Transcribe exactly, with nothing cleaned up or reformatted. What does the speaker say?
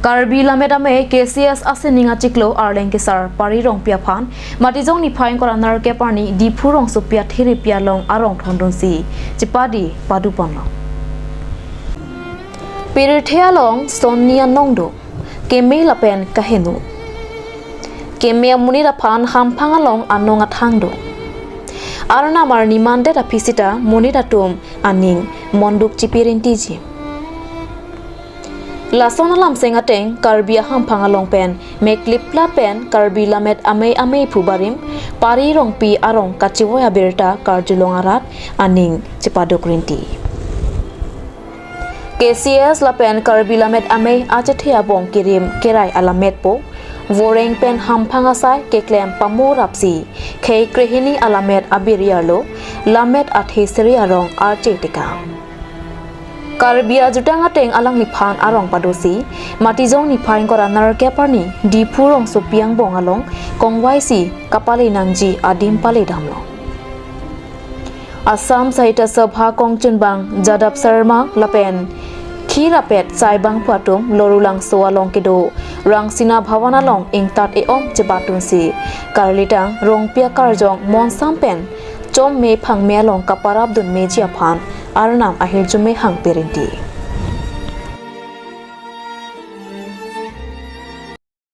Karbi Lammet Amei K C S asining achiklo Arleng Kesar Pari Rongpi aphan Matijong niphai ingkoi ra nerkep arni Diphu rongsopi athiri pi along arong thondunsi chepadi paduponlo. Pirthe along sonni anong do, keme lapen kaheno. Keme amonit aphan hamphang along anong athang do. Arnam arni mandet aphi sita monit atum aning monduk chipirintiji. Lason alamseng ateng Karbi ahamphang along pen meklipla pen Karbi Lammet Amei Amei phu barim Pari Rongpi arong kachivoi abirta karjulong arat aning chepaduk rinti. K C S lapen Karbi Lammet Amei achethe abong kirim kerai alammetpo, voreng pen hamphang asai keklem pamo rapsi khei krehini alammet abir yarlo, lammet athe seri arong arche tekang. Karbi ajutang ateng alangliphan arong padosi Matijong niphai ingkoi ra nerkep arni Diphu rongsopi angbong along kongvaisi kapale nangji adim pale damlo. Assam Sahitya Sabha kongchunbang Jadab Sharma lapen khirapet saibang phu atum Lorulangso along kedo Rangsina Bhavan along ingtat e-om chebatunsi karlitang Rongpi akarjong monsam pen chomme phangme along kaparap dunmeji aphan Arnam ahirjume hang pirinti.